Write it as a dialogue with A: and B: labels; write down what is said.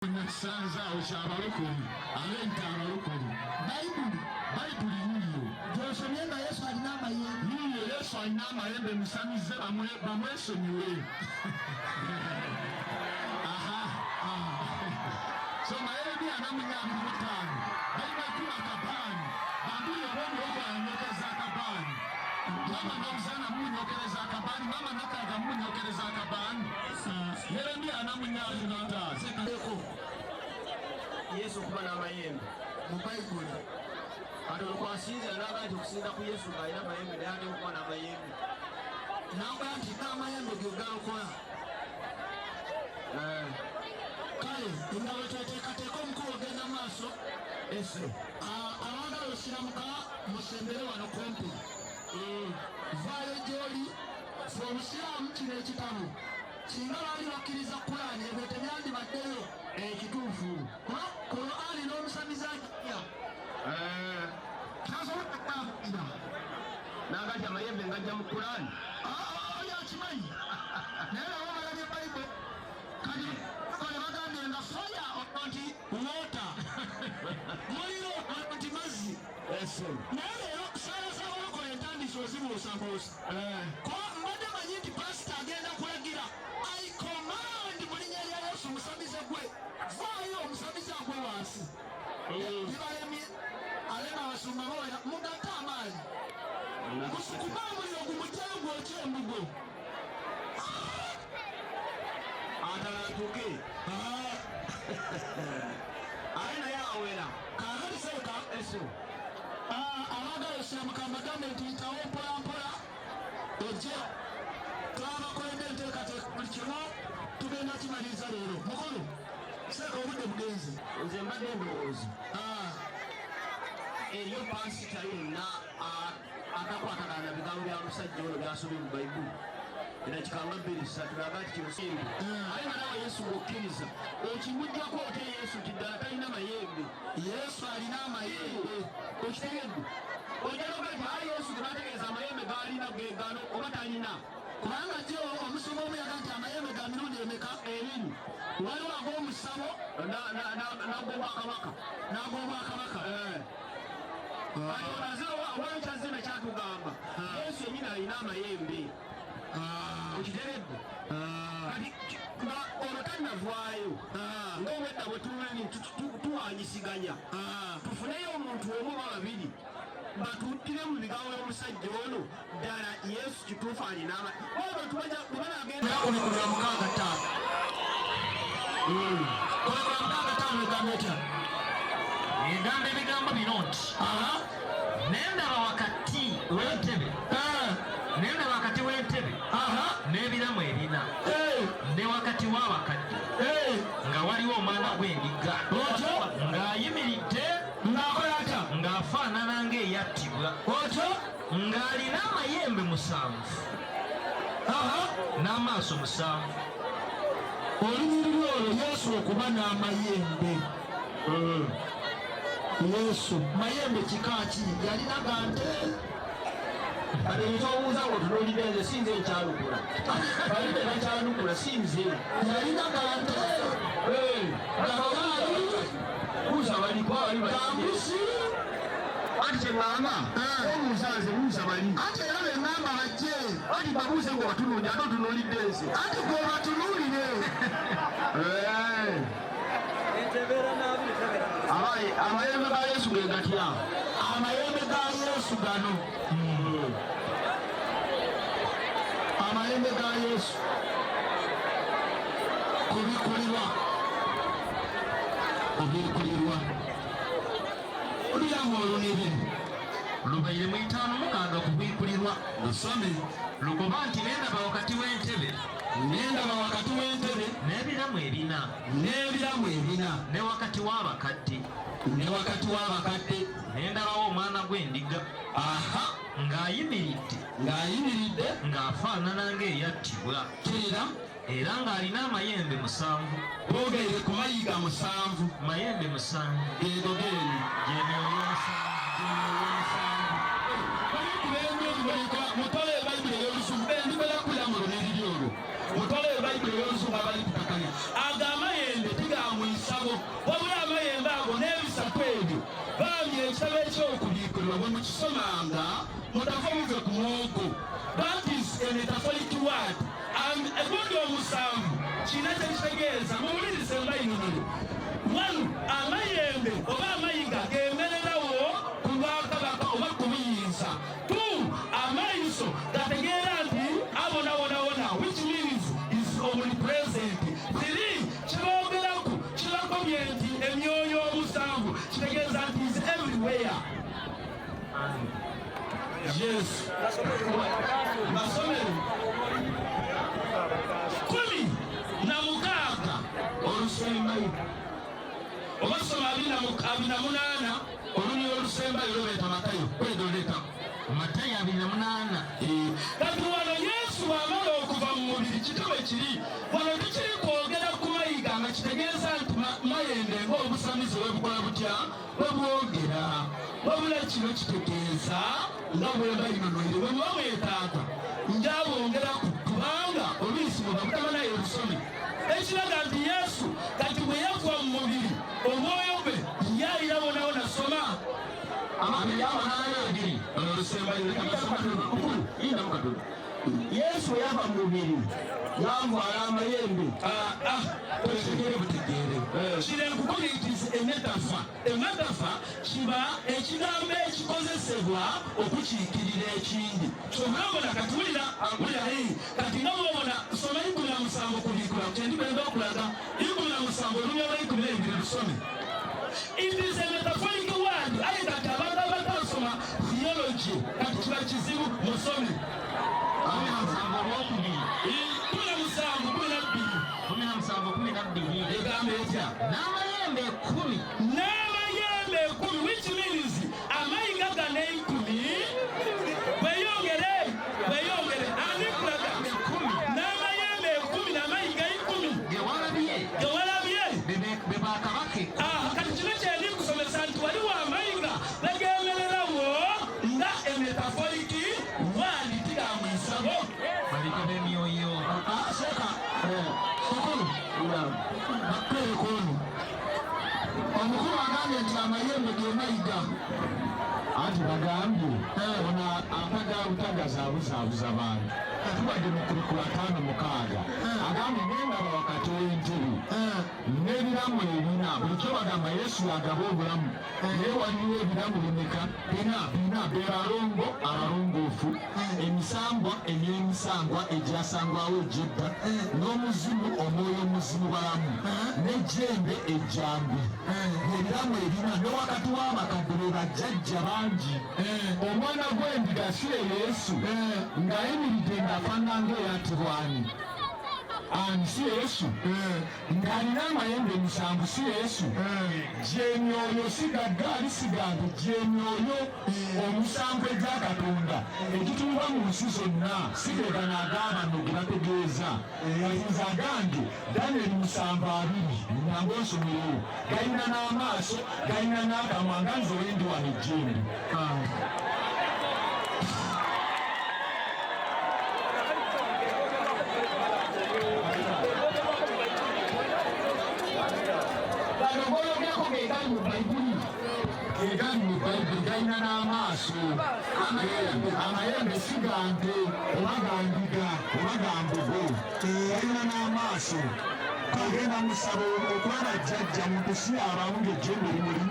A: Nakisanze awo kyabalokole ab'ente abalokole.
B: Bayibuli.
A: Bayibuli yiyo.
B: Gy'osomye nga Yesu alina amayembe.
A: Yiyo, Yesu alina amayembe, musamize bamwesonyiwe. Aha, soma Yeremiya 425. Balina kuba akabaani bambuli oba omulokole anyokereza akabaani, mama Namuzaana munyokereza akabaani, mama Nakaga munyokereza akabaani. Yeremiya 425.
B: Eko.
C: Yesu okuba n'amayembe.
B: Mu Bayibuli.
C: Kati olukwasinzira n'agaa nti okusinza ku Yesu ng'alina amayembe, naye ate okuba n'amayembe.
B: Nakola nti n'amayembe ge galokola. Kale engabo kyeteekateeka omukulu ogenda maaso.
C: Ese.
B: Abaagala osiramuka musembere wano kumpi. Vaayo gy'oli fe obusiraamu kino ekitabo singa baali bakkiriza Kulaani ebyo tebyandibaddeyo.
C: Ekituufu.
B: Kuba Kulaani n'omusamize ajja tasobola kukafira.
C: N'agaa nti amayembe ngajja mu Kulaani.
B: Oli akimanyi naye nabo balabye Bayibuli kati kole bagambye nga fire nti water, muliro nti mazzi.
C: Ese.
B: Naye leero saala z'abalokole entandisi ozibuusabuusa. Kuba mbadde manyi nti pasita agenda kulagira, "I command mu linnya lya Yesu, musamize gwe vaayo," omusamize agwe wansi. Bibalemye ate nga abasumba bawera mugatte amaanyi musukume omuliro gumugyeyo gwokye embugo.
C: Atalantuke ate naye awera.
B: Kaakati seeka.
C: Ese.
B: Abaagala osiramuka mbagambe nti yitawo mpola mpola ojje twabakoledde enteekateeka buli kimu tugenda kimaliriza leero. Mukulu seeka, obudde bugenze.
C: Nze mbadde ndowooza eriyo pasita yenna atakwatagana na bigambo bya musajja ono byasomye mu Bayibuli edakika nga 2 3 naga nti kino simbi, aye nga nawe Yesu ng'okkiriza okimuggyako otya Yesu nti ddala talina mayembe?
B: Yesu alina amayembe.
C: Okitegedde? Ojja noga nti aye Yesu ge bategeeza amayembe gaalina gegano oba talina?
B: Kubanga jo omusumba omu yaga nti amayembe ga mirundi emeka?
C: Ebiri.
B: Waliwo ag'omusabo
C: N'ag'obwakabaka.
B: N'ag'obwakabaka.
C: Kati onaze waliwo kyatugamba Yesu yenyini alina amayembe. Okiteredde? Kati nga ono tannavaayo ng'obwedda bwe tulini tuwanyisiganya tufuneyo omuntu omu oba babiri batuddire mu bigambo by'omusajja ono, ddala Yesu kituufu alina abantu bwe banagenda.
B: 65, 65 egamba etya?
D: Egamba ebigambo bino nti, "Nendaba wakati w'entebe, nendaba wakati w'entebe n'ebiramu ebina ne wakati w'abakadde nga waliwo omwana gw'endiga
B: Otyo.
D: ng'ayimiridde
B: Ng'akola atya?
D: Ng'afaanana ng'eyattibwa,
B: Otyo.
D: ng'alina amayembe 7 n'amaaso 7."
B: Olunyiriri olwo, Yesu okuba n'amayembe. Yesu mayembe kika ki yalina? Gante?
C: Kati ekyobuuza nga otunuulidde nze, si nze nkyanukula, bali be bakyanukula, si nze.
B: Yalina gante, gagaali?
C: Buuza bali kuba bali.
B: Gambuzi?
C: Anti kyeŋŋamba, obuuza nze, buuza bali.
B: Anti era beŋŋamba bajje.
C: Anti babuuze nga obatunuulidde, ate otunuulidde nze.
B: Anti gwe batunuulire.
C: Amayembe ga Yesu ge gatya?
B: Amayembe ga Yesu gano, amayembe ga Yesu kubikulirwa, kubikulirwa oliramu olunyiriri.
D: Lubaire mu 56 kubikulirwa.
B: Lusome.
D: Lugoba nti, "Nendaba wakati w'entebe
B: Nendaba wakati w'entebe
D: n'ebiramu ebina
B: n'ebiramu ebina
D: ne wakati w'abakadde
B: ne wakati w'abakadde
D: nendabawo omwana gw'endiga ng'ayimiridde
B: ng'ayimiridde
D: ng'afaanana ng'eyattibwa
B: Kirira.
D: era ng'alina amayembe 7."
B: Boogere ku mayiga 7.
D: Mayembe 7.
B: Geego geeni?
D: Gyemyoyo 7.
B: Mutole Bayibuli ey'Oluzungu endiberakula mu lunyiriri olwo. Mutole Bayibuli ey'Oluzungu abali kutakanya. Ago amayembe tigamwisa. mwisabo. Wabula amayembe ago n'ebisatu ebyo bambi ekitabo eky'okubikkulirwa bwe mukisomanga mutava muve ku mwogo. That is a metaphoric word, and egundi omusanvu kirina kyekitegeeza. Muwulirize mbayinunule wano. Amayembe oba amayiga gemererawo ku bwakabaka oba ku buyinza. Two, amaiso gategeera nti abonabonabona, which means is omnipresent. Three, kiboogeraku kibakomye nti emyoyo omusanvu, kitegeeza nti is everywhere. Yes, masomero 16 olusembayo, oba soma 28 olunyi olusembayo lwebeeta Matayo kwedoleeta.
D: Matayo 28.
B: Kati wano Yesu bw'amala okuva mu mubiri, kitebe kiri wano tukiri kwogera ku mayiga nga kitegeeza nti mayembe ng'obusamize bwe bukola butya, bwe bwogera. Wabula kino kitegeeza nga bwemba yinonoire bwe muba mwetaaga njabongeraku, kubanga oluisi muba mutabanayo olusome ekiraga nti Yesu kati bwe yagwa mu mubiri, omwoyo gwe yayira wonawona. Soma.
D: 82.
B: Olusembayo.
C: Lindamu katono. Yesu yava mu mubiri n'avuala amayembe.
B: Totegere butegeere kino enkukumi. It is a metaphor. A metaphor kiba ekigambo ekikozesebwa okukiikirira ekindi. Kyobulabona kati wulira, wulira. Kati nga bwobona, soma 17 kubikula kyendikwenda okulaga, 17 olunya lwa 12 lusome. It is a metaphoric word, aye kati abantu abatasoma theology kati kiba kizibu. Musome.
D: 17 olwokubiri.
B: 17 12.
D: 17 12.
B: Egamba etya?
D: N'amayembe 10.
B: N'amayembe 10, which means amayiga gano 10. Bweyongere, bweyongere, ani kulaga n'amayembe 10 n'amayiga 10.
D: Ge walabye
B: Gewalabye
D: be bakabaka 10.
B: Ah, kati kino kyendi kusomesa nti waliwo amayiga bagemererawo nga a metaphoric word, tigamwisabo.
D: Baliko b'emyoyo.
A: Seka mukulu bakwereka ono omukulu agambye nti amayembe ge mayiga.
E: Anti bagambye ono ampaga butagaza abuzaabuza bantu. Tubadde mu kubikula 5:6, agambye nendaba wakati w'entebe n'ebiramu ebina. Bulijjo bagamba Yesu yagaba obulamu, naye waliwo ebiramu bimeka? Bina. Bina be balongo abalongoofu, emisambwa emyemisangwa egyasangwawo egyedda, n'omuzimu, omwoyo omuzimu balamu, n'ejjembe ejjambi. Ebiramu ebina ne wakati w'abakadde be bajjajja bangi. Omwana gw'endiga si ye Yesu ng'ayimiridde ng'afaanana ng'eyattibwani ani? Si Yesu ng'alina amayembe 7? Si Yesu? Gyemyoyo si gaggaali, si gange, gyemyoyo omusanvu egya Katonda egituuba mu nsi zonna. Si gegano ag'abano ge bategeeza. Kati nze agange Danyeri 7:20 nange onsomerewo. Galina n'amaaso, galina n'akamwa nga nze wendi wano ejjembe.
A: Bano boyogerako ge gali mu Bayibuli,
E: ge gali mu Bayibuli, galina n'amaaso. Amayembe si gante oba gandiga oba gambogo, galina n'amaaso. Kagenda musabo okulaba jjajja muntu si abamu ng'ejjembe limuli.